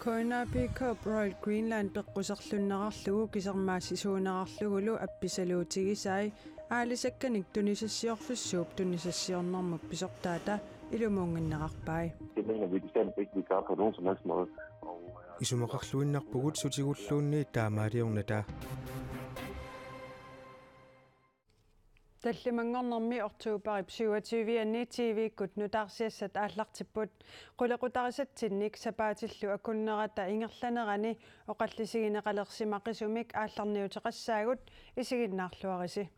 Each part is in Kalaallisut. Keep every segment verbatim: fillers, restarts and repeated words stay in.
K N A P K Royal Greenland peqquserlunnerarlugu kisermaassisuunerarlugulu appisaluutigisai aalisakkanik tunisassiorfissuup tunisassiornermut pisortaata ilumuunnginnerarpai. Det mener vi bestemt ikke, vi gør på nogen som helst måde. Og, øh, Isumaqarluinnarpugut sutigulluunniit taamaaliornata. Tallimanngornermi oktobarip syvogtyve-anni T V-kkut nutaarsiassat aallartipput. Qulequtarisatsinnik sapaatillu akunnerata ingerlanerani oqallisigineqalersimaqisumik aallarniuteqassaagut, isiginnaarluarisi.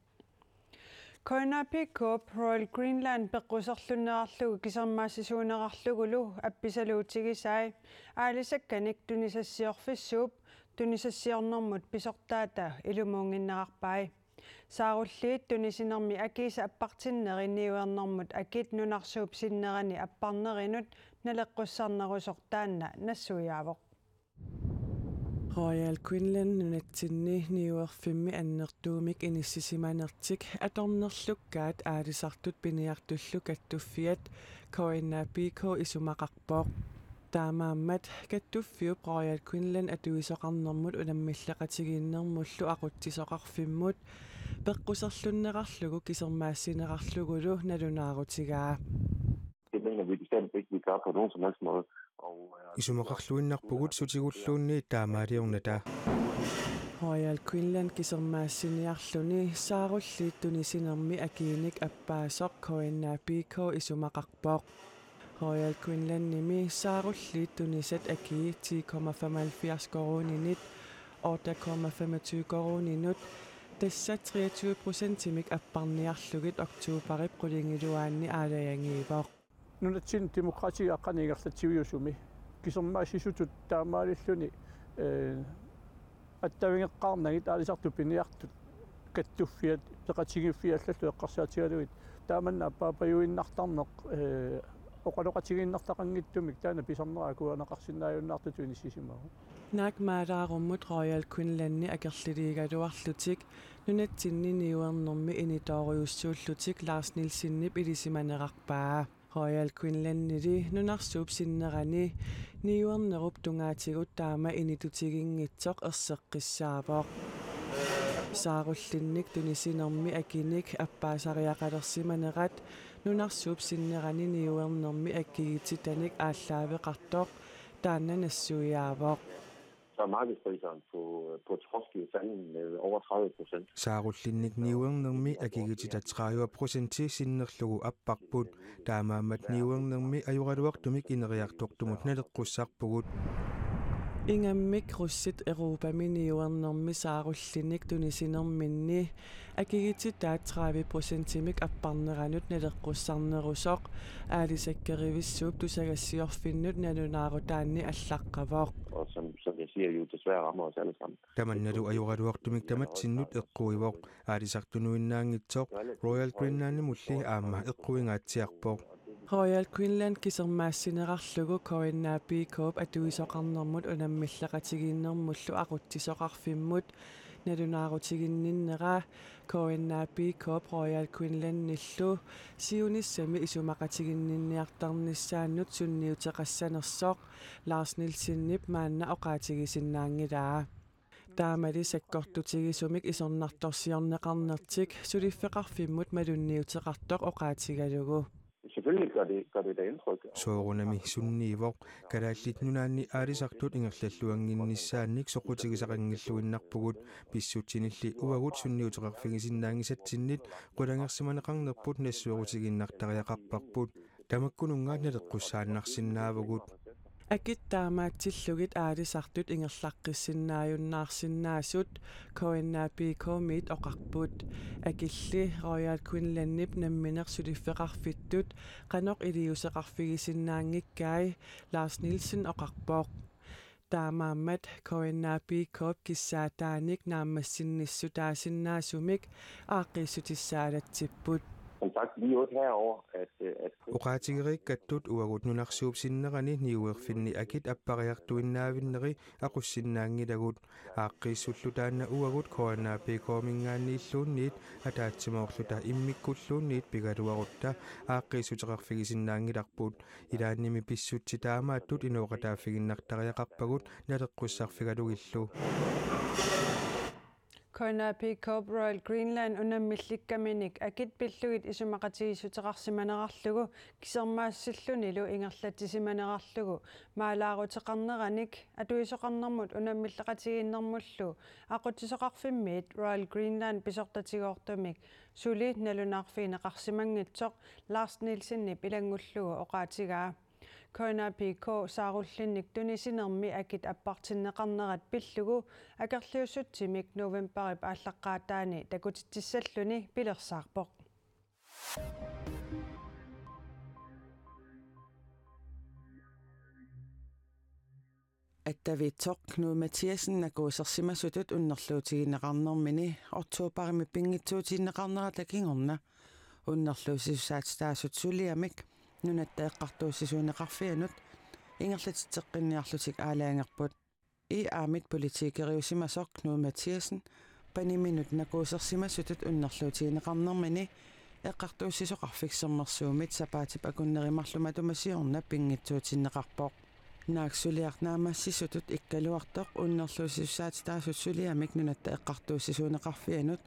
K N A P K Royal Greenland peqquserlunnerarlugu kisermaassisuunerarlugulu appisaluutigisai aalisakkanik tunisassiorfissuup tunisassiornermut pisortaata ilumuunnginnerarpai. Saarulliit tunisinermi akiisa appartinneri niuernermut akit nunarsuup sinnerani apparnerinut naleqqussarnerusoq taanna nassuiaavoq. Royal Greenland nunatsinni niuerfimmi annertuumik inissisimanertik atornerlukkaat aalisartut piniartullu kattuffiat K N A P K isumaqarpoq. Taamaammat kattuffiup Royal Greenland atuisoqarnermut unammilleqatigiinnermullu aqutsisoqarfimmut peqquserlunnerarlugu kisermaassinerarlugulu nalunaarutigaa. Det mener vi bestemt ikke, vi gør på nogen som helst måde. Og, øh, Isumaqarluinnarpugut sutigulluunniit taamaaliornata. Royal Greenland kisermaassiniarluni saarulliit tunisinermi akiinik appaasoq K N A P K isumaqarpoq. Royal Greenlandimi saarulliit tunisat akii ti komma femoghalvfjerds koruuninit otte komma femogtyve koruuninut, tassa treogtyve procentimik apparniarlugit oktobarip qulingiluaanni aalajangiivoq. Nunatsinni demokrati aqqaneq ingerlatsiviusumi kisermaassisutut taamaalilluni, eh, attavigeqqaarnagit aalisartut piniartut kattuffiat peqatigiiffiit allallu eqqarsaatigalugit taamanna appaapajuinnartarneq, eh, oqaloqatigiinnartaqanngitsumik taanna pisarnera akuerineqarsinnaajunnaartutut inissisimavoq. Naak maalaarummut Royal Greenlandi akerliliigaluarlutik nunatsinni niuernermi initoorujussuullutik Lars Nielsenip ilisimanerarpaa. Royal Greenlandili nunarsuup sinnerani niuernerup tungaatigut taama initutiginngitsoq erseqqissaavoq. Saarullinnik tunisinermi akinik appaasariaqalersimanerat nunarsuup sinnerani niuernermi akigititanik aallaaveqartoq taanna nassuiaavoq. Så er markedspriserne på, på torsk jo faldet med over tredive procent. Saarullinnik niuernermi akigititat tredive procenti sinnerlugu apparput. Taamaammat niuernermi ajoraluartumik ineriartortumut naleqqussarpugut. Ingammik russit Europami niuernermi saarullinnik tunisinerminni akigititaat tredive procentimik apparneranut naleqqussarnerusoq aalisakkerivissuup tusagassiorfinnut nalunaarutaanni allaqqavoq. Og som, som jeg siger, jo desværre rammer os alle sammen. Tamannalu ajoraluartumik tamatsinnut eqquivoq, aalisartunuinnaanngitsoq Royal Greenlandimulli aamma eqquingaatsiarpoq. Royal Greenland kisermaassinerarlugu K N A P K-p atuisoqarnermut unammilleqatigiinnermullu aqutsisoqarfimmut nalunaarutiginninnera K N A P K-p Royal Greenlandillu siunissami isumaqatiginninniartarnissaannut sunniuteqassanersoq Lars Nielsenip maanna oqaatigisinnaanngilaa. Taamali sakkortutigisumik isornartorsiorneqarnertik suliffeqarfimmut malunniuteqartoq oqaatigalugu. Selvfølgelig gør det, gør det da indtryk. Soorunami sunniivoq. Kalaallit Nunaanni aalisartut ingerlalluannginnissaannik soqutigisaqanngilluinnarpugut, pissutsinilli uagut sunniuteqarfigisinnaanngisatsinnit qulangersimaneqarnerput nassuerutigiinnartariaqarparput. Tamakkununnga naleqqussaannarsinnaavugut. Akit taamaatsillugit aalisartut ingerlaqqissinnaajunnaarsinnaasut K N A P K-miit oqarput. Akilli Royal Greenlandip nammineq suliffeqarfittut qanoq iliuuseqarfigisinnaanngikkai Lars Nielsen oqarpoq. Taamaammat K N A P K-p kissaataanik naammassinnissutaasinnaasumik aaqqiissutissaalatsipput. Som sagt, vi er jo ikke herover, at, øh, at Oqaatigereerikkattut uagut nunarsuup sinnerani niuerfinni akit appariartuinnaavinneri aqussinnaanngilagut. Aaqqiissullu taanna uagut K N A P K-minngaanniilluunniit ataatsimoorluta immikkulluunniit pigaluarutta aaqqiissuteqarfigisinnaanngilarput. Ilaannimi pissutsit taamaattut inooqataaffiginnartariaqarpagut naleqqussarfigalugillu. K N A P Corp Royal Greenland unammillikkaminik akit pillugit isumaqatigiissuteqarsimanerarlugu kisermaassillunilu ingerlatsisimanerarlugu maalaaruteqarneranik atuisoqarnermut unammilleqatigiinnermullu aqutsisoqarfimmiit Royal Greenland pisortatigoortumik suli nalunaarfigineqarsimanngitsoq Lars Nielsenip ilanngullugu oqaatigaa. K N A P K saarullinnik tunisinermi akit appartinneqarnerat pillugu akerliussutsimik novembarip aallaqqaataani takutitsissalluni pilersaarpoq. Attaviitsoq Knud Mathiassen nakuusersimasutut unnerluutigineqarnermini oktobarimi pinngitsuutigineqarnerata kingorna unnerluussisussaatitaasut suliamik Nunatta Eqqartuussisuuneqarfianut ingerlatitseqqinniarlutik aalajangerput. I A-mit politikeriusimasoq Knud Mathiassen paniminut nakuusersimasutut unnerluutigineqarnermini Eqqartuussisoqarfik Sermersuumit sapaatip akunneri marluk matuma siorna pinngitsuutinneqarpoq. Naak suliaq naammassisutut ikkaluartoq unnerluussisussaatitaasut suliamik Nunatta Eqqartuussisuuneqarfianut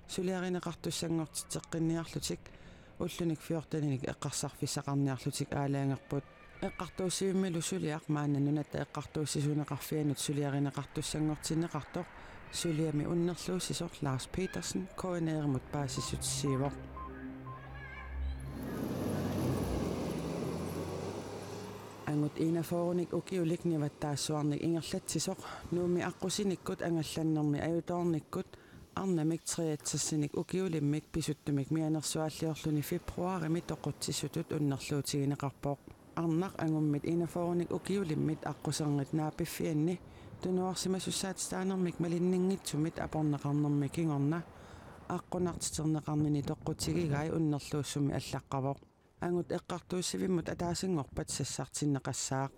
suliarineqartussanngortitseqqinniarlutik ullunik fjorteninik eqqarsarfissaqarniarlutik aalajangerput. Eqqartuussivimmilu suliaq maanna Nunatta Eqqartuussisuuneqarfianut suliarineqartussanngortinneqartoq suliami unnerluussisoq Lars Petersen K N R-imut paasissutissiivoq. Angut enogfyrrenik ukiulik nivattaassuarnik ingerlatsisoq Nuummi aqqusinikkut angallannermi ajutoornikkut arnamik treogtresinik ukiulimmik pisuttumik mianersuaalliorluni februarimi toqutsisutut unnerluutigineqarpoq. Arnaq angummit enogfyrrenik ukiulimmit aqqusernit naapiffianni tunuarsimasussaatitaanermik malinninngitsumit aporneqarnermi kingorna aqqunartiterneqarnini toqutigigai unnerluussummi allaqqavoq. Angut eqqartuussivimmut ataasinngorpat sassartinneqassaaq.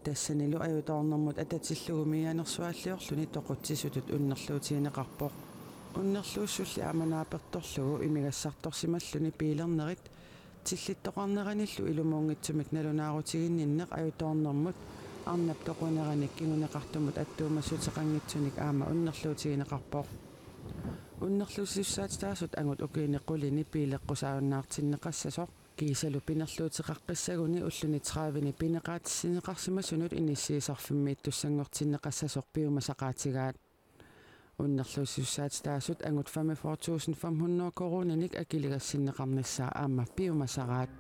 Tassanilu ajutoornermut atatillugu mianersuaalliorluni toqutsisutut unnerluutigineqarpoq. Unnerluussulli aamma naapertorlugu imigassartorsimalluni biilernerit tillittoqarneranillu ilumuunngitsumik nalunaarutiginninneq ajutoornermut arnap toquneranik kinguneqartumut attuumassuteqanngitsunik aamma unnerluutigineqarpoq. Unnerluussisussaatitaasut angut ukiuni qulini biileqqusaajunnaartinneqassasoq kiisalu pinerluuteqaqqissaguni ulluni tredivenik pineqaatissinneqarsimasunut inissiisarfimmiittussanngortinneqassasoq piumasaqaatigaat. Unnerluussisussaatitaasut angut femogfyrre tusind fem hundrede koruuninik akiligassinneqarnissaa aamma piumasaraat.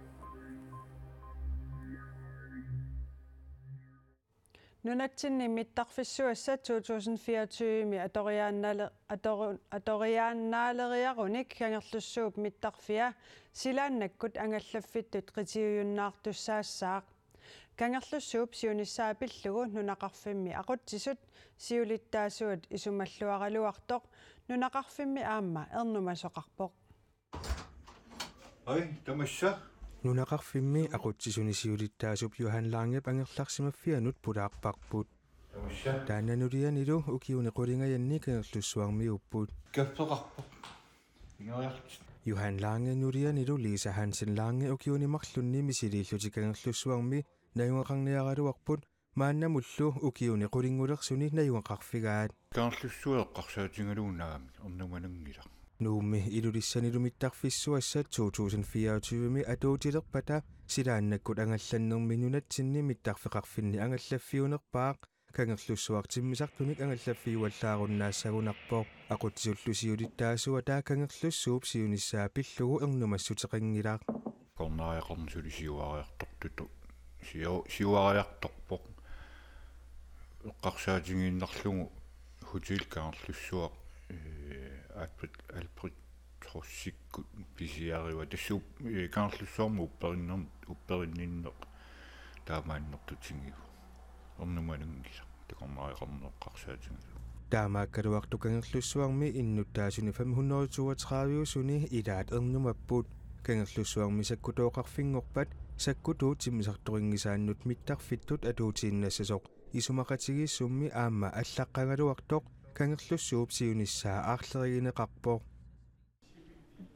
Nunatsinni mittarfissuassat to tusind fireogtyve-mi atoriaannaale-, atoru-, atoriaannaaleriarunik Kangerlussuup mittarfia silaannakkut angallaffittut qitiujunnaartussaassaaq. Kangerlussuup siunissaa pillugu nunaqarfimmi aqutsisut siulittaasuat isumalluaraluartoq nunaqarfimmi aamma ernumasoqarpoq. Hej, tamassa. Nunaqarfimmi aqutsisuni siulittaasup Johan Langep angerlarsimaffianut pulaarparput. Tamassa. Taanna nulianilu ukiuni qulingajanni Kangerlussuarmiuupput. Kaffeqarpoq. Ingeriarlutit. Johan Lange nulianilu Lisa Hansen Lange ukiuni marlunni misiliillutik Kangerlussuarmi najugaqarniaraluarput, maannamullu ukiuni qulinngulersuni najugaqarfigaat. Kangerlussuaq eqqarsaatigalugu naamik, ernumananngilaq. Nuummi Ilulissanilu mittarfissuassat to tusind fireogtyve-mi atuutilerpata silaannakkut angallannermi nunatsinni mittarfeqarfinni angallaffiunerpaaq Kangerlussuaq timmisartunik angallaffiuallaarunnaassagunarpoq. Aqutsisullu siulittaasuata Kangerlussuup siunissaa pillugu ernumassuteqanngilaq. Takornariaqarneq suli siuariartortutut. Siu-, siuariartorpoq. Eqqarsaatigiinnarlugu Hotel Kangerlussuaq, ee, Alfred, Alfred Trotsikkut pisiariva. Tassa up-, ee, Kangerlussuarmi upperinner-, upperinninneq taamaannertutigivoq. Ernumananngilaq. Takornariaqarneq eqqarsaatigalugu. Taamaakkaluartoq Kangerlussuarmi innuttaasuni fem hundrede toogtredive-suni ilaat ernumapput. Kangerlussuarmi sakkutooqarfinngorpat sakkutuut timmisartorinngisaannut mittarfittut atuutiinnassasoq isumaqatigiissummi aamma allaqqagaluartoq Kangerlussuup siunissaa aarlerigineqarpoq.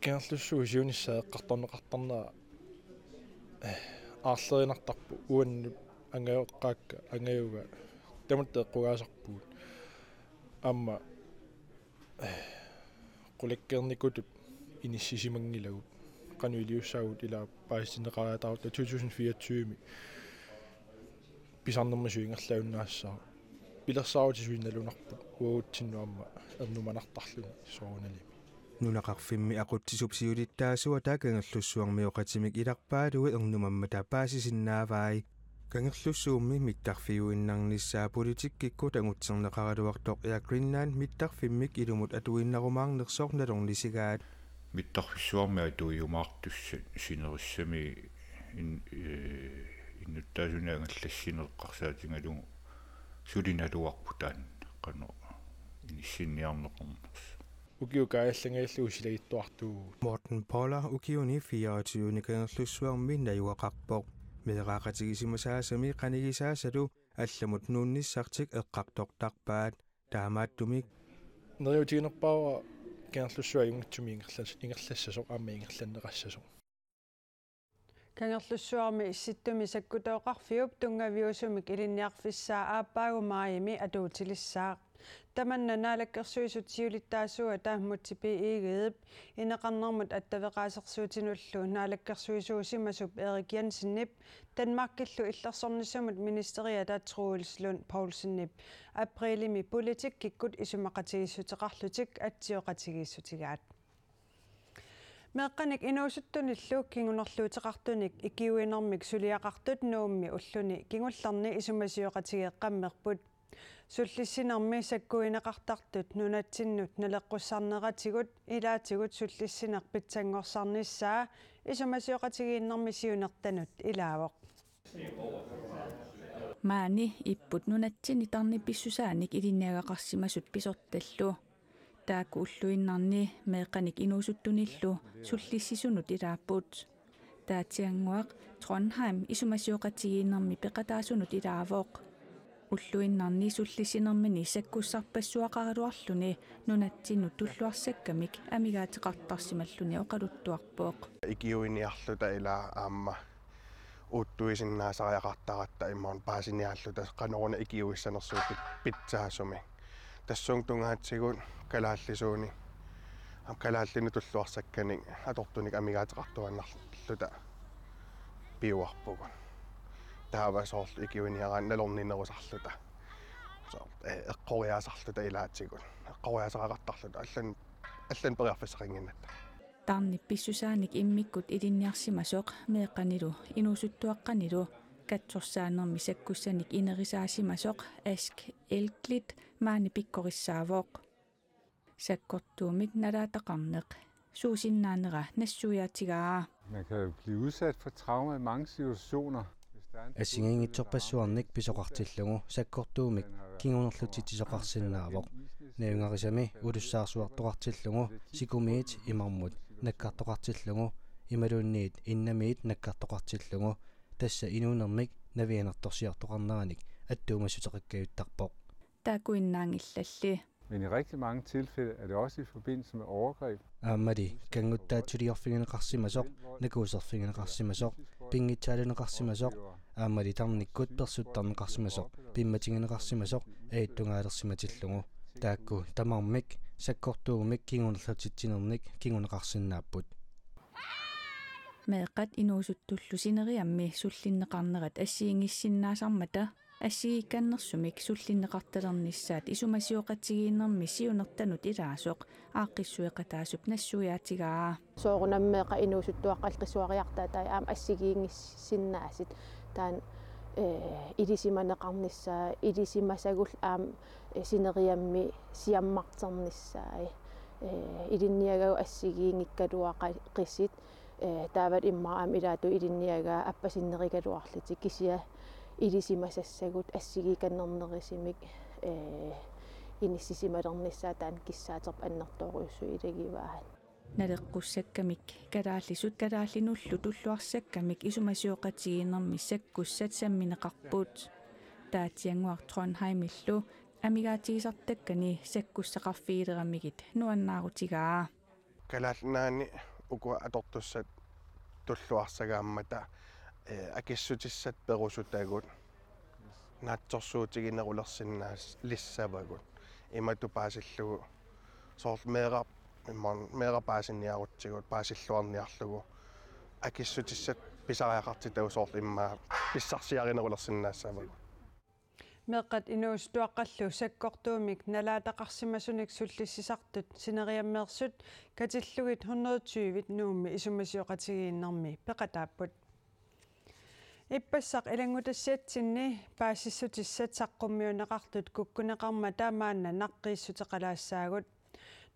Kangerlussuup siunissaa eqqartorneqartarnera, eh, aarlerinartarpoq uannut angajoqqaakka angajuga tamatta eqqugaasarpugut. Aamma, eh, qulakkeernikutut inissisimanngilagut. Qanoq iliussaagut ila paasitinneqariataarutta to tusind fireogtyve-mi pisarnermisut ingerlajunnaassaaq. Pilersaarutit suinnalunarput uagutsinnut aamma ernumanartarluni soorunalimi. Nunaqarfimmi aqutsisup siulittaasuata Kangerlussuarmioqatimik ilarpaalui ernumammata paasisinnaavai. Kangerlussuummi mittarfiuinnarnissaa politikkikkut angutserneqaraluartoq Air Greenland mittarfimmik ilumut atuinnarumaarnersoq nalornisigaat. Mittarfissuarmi atuiumaartussat sinerissami in-, eh, innuttaasunik angallassineq eqqarsaatigalugu suli naluarput taanna qanoq inissinniarneqarnersoq. Ukiut kaajallangajallugu silagittuartuuvugut. Morten Poller ukiuni fireogtyve-ni Kangerlussuarmi najugaqarpoq. Meeraaqatigisimasaasami qanigisaasalu allamut nuunnissartik eqqartortarpaat. Taamaattumik neriuutiginerpaavara Kangerlussuaq ajunngitsumik ingerlas-, ingerlassasoq aamma ingerlanneqassasoq. Kangerlussuarmi Issittumi sakkutooqarfiup tunngaviusumik ilinniarfissaa aappaagu maajimi atuutilissaaq. Tamanna Naalakkersuisut siulittaasuata Múte B. Egedep, ineqarnermut attaveqaasersuutinullu naalakkersuisuusimasup Erik Jensenip, Danmarkillu illersornissamut ministeriata Troels Lund Poulsenip aprilimi politikkikkut isumaqatigiissuteqarlutik atsioqatigiissutigaat. Meeqqanik inuusuttunillu kingunerluuteqartunik ikiuinermik suliaqartut Nuummi ulluni kingullerni isumasioqatigeeqqammerput. Sullissinermi sakkuineqartartut nunatsinnut naleqqussarneratigut ilaatigut sullissineq pitsanngorsarnissaa isumasioqatigiinnermi siunertanut ilaavoq. Maani ipput nunatsinni tarnip pissusaanik ilinniagaqarsimasut pisortallu. Taakku ulluinnarni meeqqanik inuusuttunillu sullissisunut ilaapput. Taatsiannguaq Trondheim isumasioqatigiinnermi peqataasunut ilaavoq. Ulluinnarni sullissinermini sakkussarpassuaqaraluarluni nunatsinnut tulluarsakkamik amigaateqartarsimalluni oqaluttuarpoq. Ikiuiniarluta ilaa aamma uuttuisinnaasariaqartaratta imaluunniit paasiniaalluta qanoruna ikiuissanersugut pit-, pitsaasumik. Tassunga tungaatigut kalaallisuunik, aamma kalaallinut tulluarsakkanik atortunik amigaateqartuaannarluta piuarpugut. Taava soorlu ikiuiniaraanni nalorninnerusarluta. Soorlu, eh, eqqoriaasarluta ilaatigut. Eqqoriaasariaqartarluta allan-, allanut periarfissaqannginnatta. Tarnip pissusaanik immikkut ilinniarsimasoq meeqqanilu inuusuttuaqqanilu katsorsaanermi sakkussanik inerisaasimasoq Ask Elklit maani pikkorissaavoq. Sakkortuumik nalaataqarneq suusinnaanera nassuiaatigaa. Man kan jo blive udsat for trauma i mange situationer, hvis der er en Assigiinngitsorpassuarnik pisoqartillugu sakkortuumik kingunerlutsitsisoqarsinnaavoq. Najungarisami ulussaarsuartoqartillugu, sikumiit imarmut nakkartoqartillugu, imaluunniit innamiit nakkartoqartillugu, tassa inuunermik navianartorsiortoqarneranik attuumassuteqakkajuttarpoq. Taakkuinnaanngillalli. Men i rigtig mange tilfælde er det også i forbindelse med overgreb. Aammali kanngutsaatsuliorfigineqarsimasoq, nakuuserfigineqarsimasoq, pinngitsaalineqarsimasoq, aammali tarnikkut persuttarneqarsimasoq, pimmatigineqarsimasoq ajuttungaalersimatillugu. Taakku tamarmik sakkortuumik kingunerlutitsinernik kinguneqarsinnaapput. Meeqqat inuusuttullu sineriammi sullinneqarnerat assigiinngissinnaasarmata assigiikkannersumik sullinneqartalernissaat isumasioqatigiinnermi siunertanut ilaasoq aaqqissueqataasup nassuiaatigaa. Soorunami meeqqat inuusuttuaqqat ilqissuariartaat taava aamma assigiinngissinnaasut taanna, eh, ilisimaneqarnissaa, ilisimasagullu aamma, eh, sineriammi siammarternissaa, eh, ilinniagavut assigiinngikkaluaqisut, eh, taavalu immaqa aamma ilaatigut ilinniagaat appasinnerugaluarlutik kisianni ilisimasassagut assigiikkannernerusumik, eh, inissisimalernissaat taanna kissaaterput annertoorujussuuvoq ilagivaat. Naleqqussakkamik kalaallisut kalaallinullu tulluarsakkamik isumasioqatigiinnermi sakkussat sammineqarput. Taatsiannguaq Trondheimillu amigaatigisartakkani sakkussaqarfigileramigit nuannaarutigaa. Kalaallit Nunaanni ukua atortussat tulluarsagaammata, eh, akissutissat perusutagut naatsorsuutiginerulersinnaallissavagut. Imatut paasillugu soorlu meeraq, immaqa meeraq paasiniarutsigu paasilluarniarlugu akissutissat pisariaqartitagut soorlu immaqa pissarsiarinerulersinnaassavagut. Meeqqat inuusuttuaqqallu sakkortuumik nalaataqarsimasunik sullissisartut sineriammeersut katillugit hundrede tyve Nuummi isumasioqatigiinnermi peqataapput. Ippassaq ilanngutassiatsinni paasissutissat saqqummiunneqartut kukkuneqarmata maanna naqqiissuteqalaassaagut.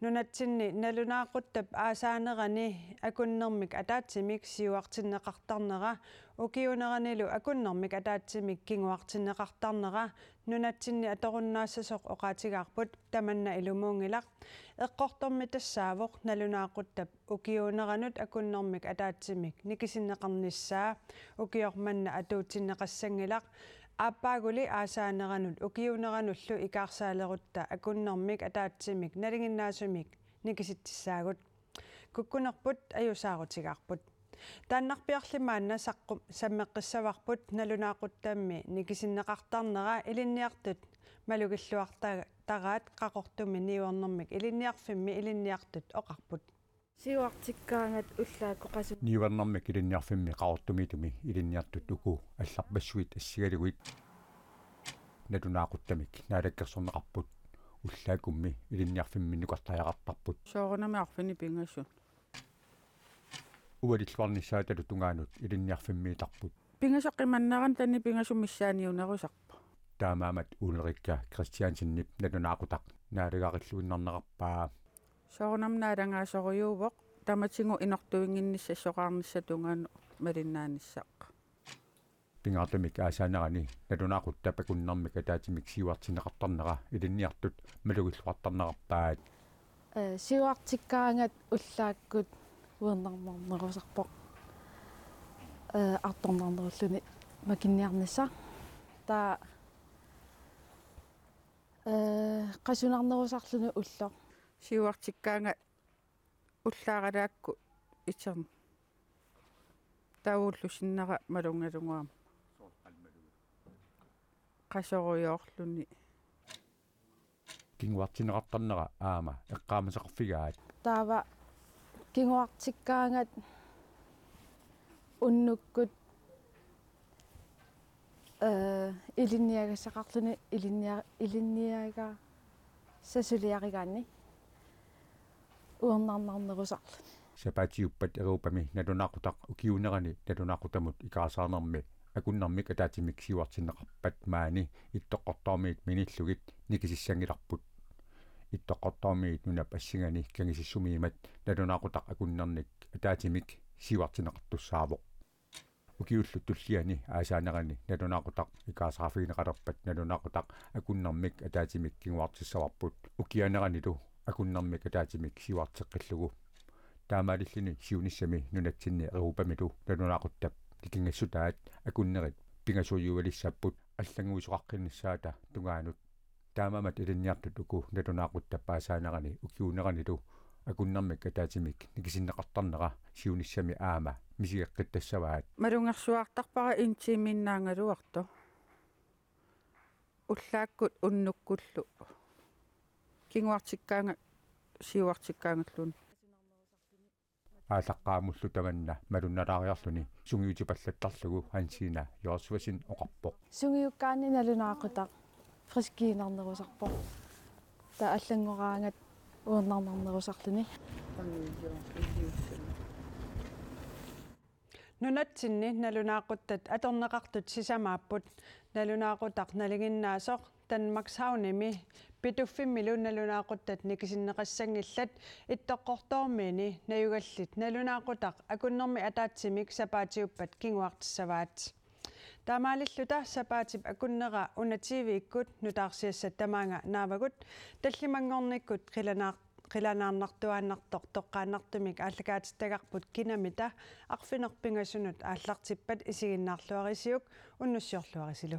Nunatsinni nalunaaquttap aasaanerani akunnermik ataatsimik siuartinneqartarnera ukiuuneranilu akunnermik ataatsimik kinguartinneqartarnera nunatsinni atorunnaassasoq oqaatigaarput tamanna ilumuunngilaq. Eqqortormi tassaavoq nalunaaquttap ukiuuneranut akunnermik ataatsimik nikisinneqarnissaa ukioq manna atuutsinneqassanngilaq. Aappaaguli aasaaneranut ukiuuneranullu ikaarsaalerutta akunnermik ataatsimik nalinginnaasumik nikisitsissaagut. Kukkunerput ajuusaarutigaarput. Taannarpiarli maanna saqqum-, sammeqqissavarput nalunaaquttammi nikisinneqartarnera ilinniartut malugilluarta-, taraat Qaqortumi niuernermik ilinniarfimmi ilinniartut oqarput. Siuartikkaangat ullaakkut qasu- Niuernermik ilinniarfimmi Qaqortumiitumi ilinniartut uku allarpassuit assigalugit nalunaaquttamik naalakkersorneqarput. Ullaakkummi ilinniarfimmi nukartariaqartarput. Soorunami arfineq pingasut. Ualilluarnissaatalu tungaanut ilinniarfimmiittarput. Pingasut qimanneranni taanna pingasut missaaniunerusarpoq. Taamaammat Ulrikka Christiansenip nalunaaqutaq naalagaarilluinnarnerarpaa. Soorunami naalagaasorujuuvoq tamatigut inortuinnginnissaq soqaarnissap tungaanut malinnaanissaq. Pingaartumik aasaanerani nalunaaquttap akunnermik ataatsimik siuartinneqartarnera ilinniartut malugilluartarnerarpaat. Ee, siuartikkaangat ullaakkut uernarnarnerusarpoq. Ee, artornarnerulluni makinniarnissaq. Taava, ee, qasunarnerusarluni ulloq. Siuartikkaangat ullaaralaakku iterneq. Taava ullup sinnera malunngalugu aamma. Qasorujoorluni. Kinguartinneqartarnera aamma eqqaamasaqarfigaat. Taava kinguartikkaangat unnukkut, ee, ilinniagassaqarluni ilinnia-, ilinniagassasuliarigaanni uernarnarnerusarluni. Sapaatiuppat Europami nalunaaqutaq ukiuunerani nalunaaqutamut ikaarsaarnermi akunnermik ataatsimik siuartinneqarpat maani Ittoqqortoormiit minillugit nikisissanngilarput. Ittoqqortoormiit nunap assingani Kangisissumiimmat nalunaaqutaq akunnernik ataatsimik siuartinneqartussaavoq. Ukiullu tulliani aasaanerani nalunaaqutaq ikaarsaarfigineqalerpat nalunaaqutaq akunnermik ataatsimik kinguartissavarput. Ukiaaneranilu akunnermik ataatsimik siuarteqqillugu. Taamaalilluni siunissami nunatsinni Europamilu nalunaaquttap nikingassutaat akunnerit pingasuujualissaapput allannguisoqaqqinnissaata tungaanut. Taamaammat ilinniartut uku nalunaaquttap aasaanerani ukiuuneranilu akunnermik ataatsimik nikisinneqartarnera siunissami aamma misigeqqittassavaat. Malunngersuartarpara en tiimiinnaagaluartoq. Ullaakkut unnukkullu. Kinguartikkaangat siuartikkaangalluunniit. Aallaqqaammullu tamanna malunnalaariarluni sungiutipallattarlugu Hansina Josefsen oqarpoq. Sungiukkaanni nalunaaqutaq friskiinnarnerusarpoq. Taava allanngoraangat uernarnarnerusarluni. Nunatsinni nalunaaquttat atorneqartut sisamaapput. Nalunaaqutaq nalinginnaasoq Danmarkshavnimi Pituffimmilu nalunaaquttat nikisinneqassanngillat Ittoqqortoormiini najugallit nalunaaqutaq akunnermik ataatsimik sapaatiuppat kinguartissavaat. Taamaalilluta sapaatip akunnera una T V-kkut nutaarsiassat tamaanga naavagut tallimanngornikkut qilanaar-, Qilanaarnartuaannartoq toqqaannartumik aallakaatittagarput kinamita arfineq-pingasunut aallartippat isiginnaarluarisiuk, unnussiorluarisilu.